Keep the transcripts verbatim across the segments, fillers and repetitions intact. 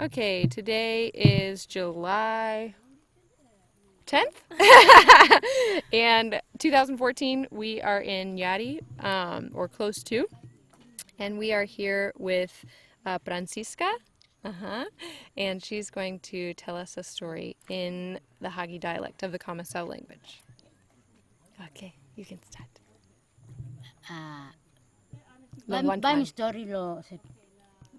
Okay, today is July tenth. And two thousand fourteen, we are in Yari, um, or close to. And we are here with uh, Francisca. Uh-huh. And she's going to tell us a story in the Hagi dialect of the Kamasau language. Okay, you can start. Ah, Long bami, one bami time. Story lo se.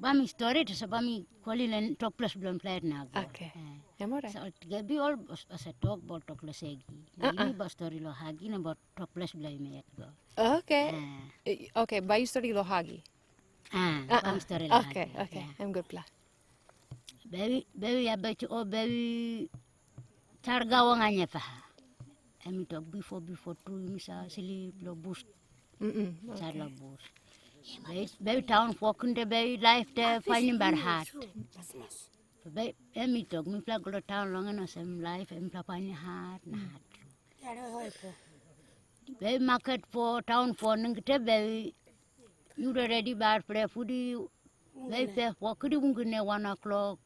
Bami story to se bami koli len tok plus blom flight na go. Okay. Eh. Amore. So gabi ol se tok bol tok lo segi. Na Uh-uh. ini ba story lo Hagi na bol tok plus blom me go. Okay. Ah. Eh, Okay, by story lo Hagi. Ah, Uh-uh. bami story lo Okay, Hagi. okay. Yeah. I'm good pla. Baby, baby ya bachi o baby charga wanga nye paha. Emi tok before before tu imi sa sleep lo bus Mm-mm. sar lo bus. Baby, baby town fo kunde baby life te finding bar hard. Baby emi tok mi fla golo town long no sem life emi fla finding hard na hard. Baby market fo town fo ningte baby you ready bar play foodie. Baby pe fo kidi wungine one o'clock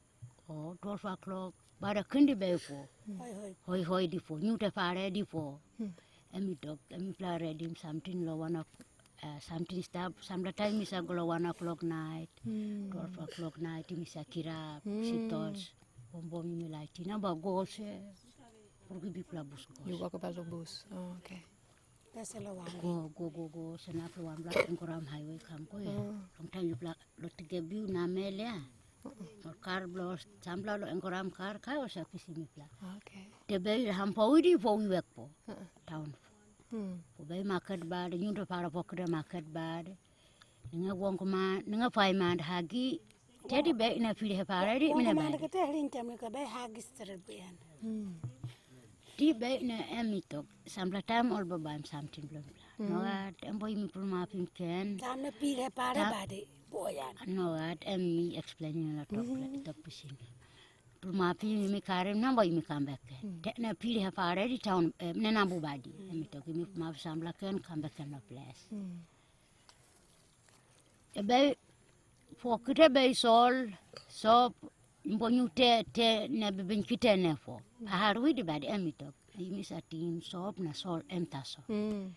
or twelve o'clock. Bara kindi baby fo. Hoi hoi di fo. Nyute fare di fo. Emi tok, emi fla ready something lo one o'clock. Uh, something stop. Some the time is a go lo one o'clock night, twelve o'clock night. Emi sa kirap, sitos, bom bom emi light. Ina ba go se. Porque bi fla bus go. You walk about the bus. Oh, okay. Pese lo wan. Go go go go. Sena fla wan black enkoram highway kam ko ya. Long time you black lo tige biu na mele ya. Or car blo sambla lo enkoram car kai o sa kisi mi fla. Okay. Te baby ham fo widi fo wi wek fo. Town. Hmm. Fo baby market bad, nyunto fara fo kede market bad. Ninga wong kuma, ninga fai mand Hagi. Tedi baby na fili he fara di mine Manda bad. Kete hlinta mi ka be Hagi sere bian. Hmm. Di baby na emi tok. Sambla time all ba bam something blom bla. No at embo imi pul ma pim ken. Tam na pire pare bade boyan. No at emi explaining la tok la tok pisin. Pul ma pim imi karim na bo imi come back ken. Te na pili he fara di town, eh, ne na bu badi. Emi tok imi ma sambla ken come back ken no place. Hmm. Ebe fo kite be sol sop mbo nyute te ne be ben kite ne fo. Ahar widi bad emi tok. Imi sa tim sop na sol em ta so. Hmm.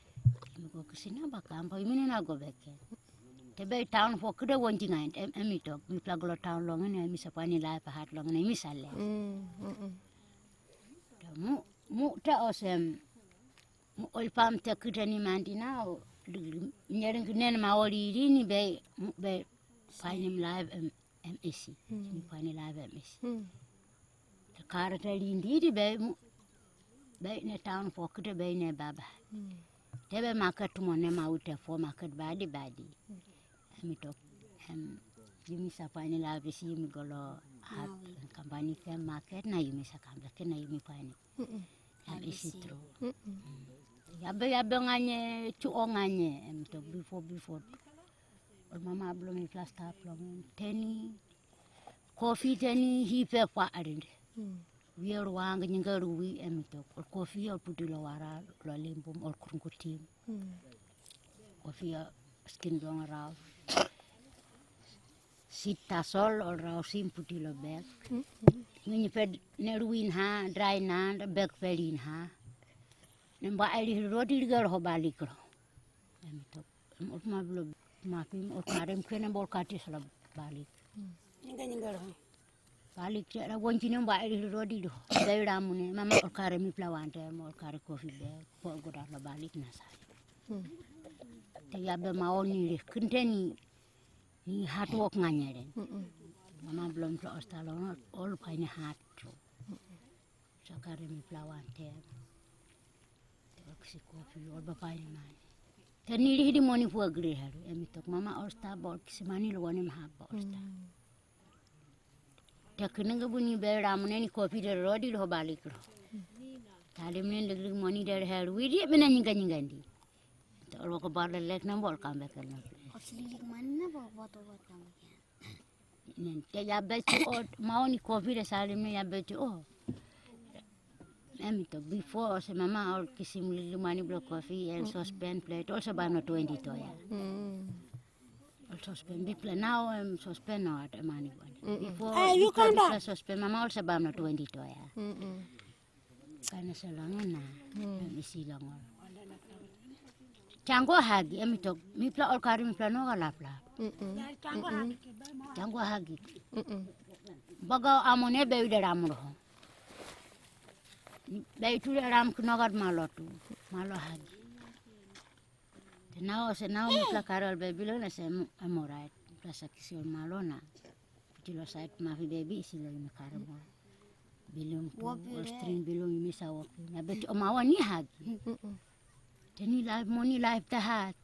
Imi go kisina ba kambo imi ne na go beke. Te be town fo kite wonji ngain em emi tok. Mi fla golo town long ne emi sa pani life hat long ne imi sa le. Hmm. Mm-mm. Te mu mu te osem mu ol pam te kite ni mandi na o nyering nen ma oli ni be mu be finding life em em isi. Mi finding life em isi. Hmm. Te kara te lindi di be mu be ne town fo kite be ne baba. Hmm. Te be market mo ne ma ute fo market badi badi. Emi tok em yumi sa finding life isi yumi golo hap company ke market na yumi sa kambe ke na yumi finding. Mm-mm. Em isi true. Mm-mm. Yabe yabe nganye chu o nganye em to before before. Ol mama blo mi fla stop long teni. Coffee teni hi fe fa arinde. Hmm. Wier wang nyinga ruwi em to. Ol coffee ol pudi lo wara lo limbum ol kurungutim. Hmm. Coffee skin dong rau. Sita sol ol rau sim pudi lo bag. Ngini fed ne ruin ha dry na bag felin ha. Nemba eli rodi ligar ho balik ro. Em to em ot ma blo ma pim ot karem kene bol kati sala balik. Ninga ninga ro. Balik cera wonci nemba eli rodi do. Dai ramune mama ot kare mi plawante mo ot kare coffee be ko goda lo balik na sa. Hmm. Te yabe ma oni re kinteni ni hard work nganyere. Mm-mm. Mama blom fla ostalo ol paine hard to. Sakare mi plawante. Te ol kisi coffee ol ba paine mani. Te ni hidi moni fu agri haru emi tok mama osta bol kisi mani lo wani maha ba osta. Hmm. Te kininga buni be ramune ni coffee de rodi lo balik lo. Tali mini de moni de haru widi mena nyinga nyinga ndi. Te ol ko bala lek na bol kambe ken na. Oxygen mana bo boto boto. Nen te yabe ti o maoni coffee de salim ne yabe ti o. Emi to before se mama ol kisim lili mani blo coffee and saucepan plate also ba no twenty to ya. Hmm. Ol Sospen, big plan now, em, sospen no at emani bone. Mm-mm. Before, eh, you before can big plan sospen, mama also bam no twenty to ya. Mm-mm. Kana selanga na, mm, em isi longo. Chango hagi, em ito, mi pla ol kari mi pla no ga lap lap. Mm-mm. Chango hagi. Mm-mm. Baga amone be ude ram roho. Be itu de ram kuno gad malo tu, malo hagi. Te nao, se nao mi pla karol be bilo na se em, em orait. Pla sa kisi ol malo na. Piti lo sait mafi be bi isi lo imi karol mo. Bilung tu, ol string bilung imi sa woki. Na beti o mawa ni hagi. Mm-mm. Te ni life mo ni life ta hat.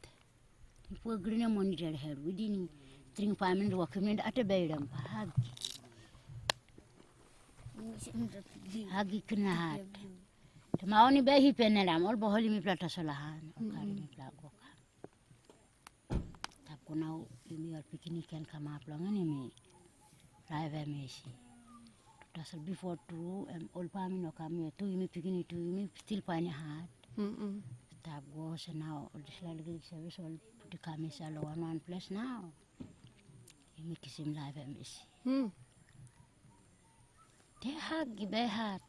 Ni po grine mo ni del her. Widi ni string family woki mi ate be dem hagi. Hagi kina hat. Te maoni be hi pene ram, ol boholi mi pla ta solahan, o kari mi pla goka. Tap kuna imi ol pikini ken kama plongan imi. Live M A C. Ta sol before tu, em, ol pami no kami tu, imi pikini tu, imi still pani hat. Mm-mm. Tap go se now, ol disla lagi service, ol puti kami sa lo one, one place now. Imi kisim live M A C. Mm. Te hagi be hat.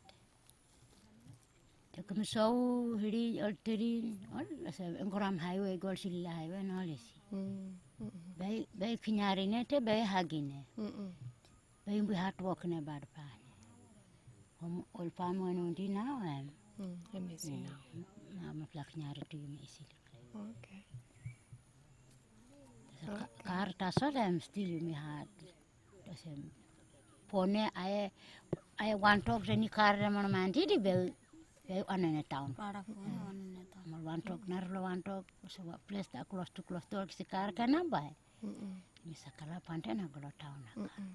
Te kami so hiri ol tiri, ol, asa, Ngoram highway, gol sila highway, no lesi. Mm, mm, mm. Be, be kinyari ne, te be hagi ne. Mm, mm. Be imbi hat wok ne bad pani. Om, ol pami wenu di now, em. Mm, M A C now. Na, mi pla kinyari tu imi isi. Okay. Sa ka-, okay. Kar ta so dem still imi hat. Tasem. Pone ae, ae one talk reni kar re mono mandi di be, be anene town. Para ko anene town. Mo one talk nar lo one talk, so wa place ta close to close to si kar kana bai. Mm-mm. Mi sakala pante na golo town na. Mm-mm.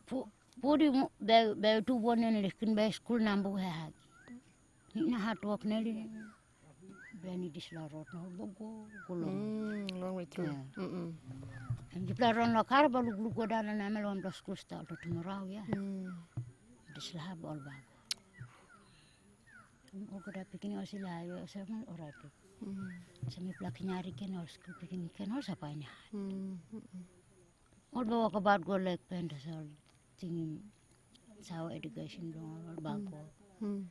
Pu-, pudi mu-, be, be tu bone ne kin be school nambu he hagi. Ni na hat wok ne li. Beni disla road no bogo, go long. Mm, long way through. Yeah. Mm-mm. And di pla ron lo kar ba lug lug go dana na mel wan bla school sta lo tomorrow ya. Mm. Disla ha bol ba. Ol go da pikini ol sila yo, se mo orait. Mm. Se mi pla kinyari ken ol school pikini ken ol sa paini hat. Mm, mm-mm. Ol ba waka bat go lek penda sol tingin sa education dong ol ba go. Mm.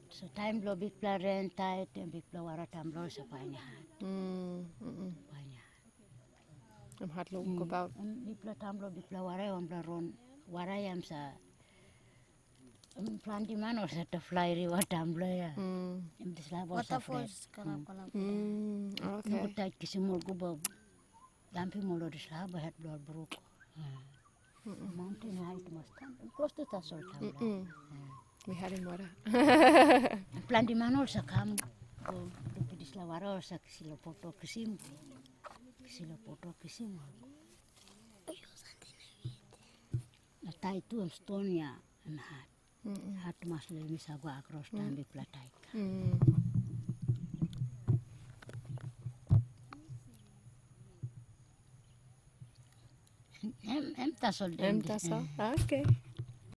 So time lo big pla rent tight and big pla wara time lo sa paini hat. Mm, mm-mm. Paini hat. Em hat lo go about. Em big pla time lo big pla wara, em pla ron wara yam sa. Em plan di man ol sa ta fly riwa time lo ya. Mm. Em disla bol sa fly. Waterfalls kala kala. Mm, okay. Ngu tight kisim ol go ba. Dampi molo disla ba het blo bruk. Mm. Mountain height mas tam. Close to ta sol tam la. Mm-mm. Mm. Mi hari mora. Plan di man ol sa kam. Ko dupi disla wara ol sa kisi lo poto kisim. Kisi lo poto kisim. Na tai tu em stone ya em hat. Mm-mm. Hat mas lo mi sa go across tambi pla taika. Mm. Em, em ta sol dem. Em ta sol. Ah, okay.